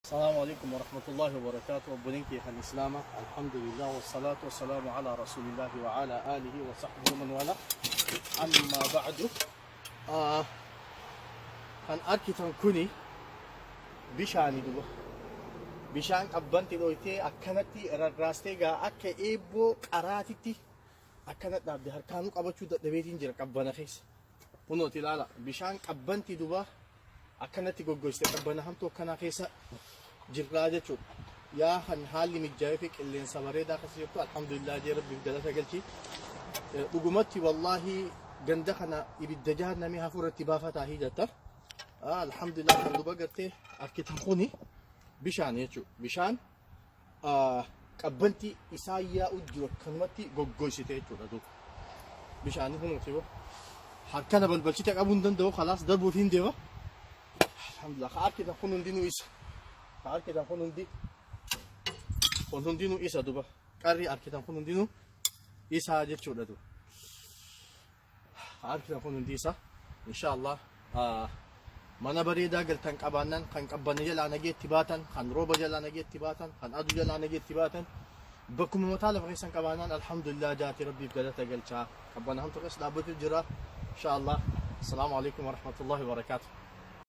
Salaamu alaikum warahmatullahi wabarakatuh. Obboleen kee kan Islaama, alhamdulillah, wassalaatu wassalaamu ala rasuulillahi wa ala aalihi wa sahbihi wa man wala. Amma ba'du. Kan arkitan kuni bishaani duba. Bishaan qabbanti dhoytee akkanatti rarraastee gaa akka eebboo qaraatitti akkana dhaabde, harkaanuu qabachuu dadhabeetiin jira qabbana keessa. Kunooti ilaala, bishaan qabbanti duba akkanatti goggoyste, qabbana hamtuu akkanaa keessa jirraa jechuudha. Yaa kan haalli mijaa'ee fi qilleensa bareedaa keessa jirtu, alhamdulillah jee rabbiif galata galchi. Dhugumatti wallaahi ganda kana ibidda jahannamii hafuuratti baafataa hijatta. Alhamdulillah, kan duba gartee arkitan kuni bishaan jechuudha. Bishaan qabbanti isaa yaa'u jiru akkanumatti goggoysite jechuudha duuba. Bishaanni kunuuti yoo harkana balbalchite qabuu hin danda'u, kalaas darbuuf hin deema. Alhamdulillah, ka arkitan kun hundinuu isa. Ka arkitan kun hundi kun hundinuu isa duba. Qarri arkitan kun hundinuu isaa jechuudha duba. Ka arkitan kun hundi isa. Inshallah mana bareedaa galtan qabaannan, kan qabbana jalaa nageetti baatan, kan rooba jalaa nageetti baatan, kan aduu jalaa nageetti baatan, bakkuma mataa lafa keessan qabaannan, alhamdulillah jaati rabbiif galata galchaa. Qabbana hamtu keessa dhaabbatu jira. Inshallah. Assalaamu alaikum warahmatullahi wabarakatuh.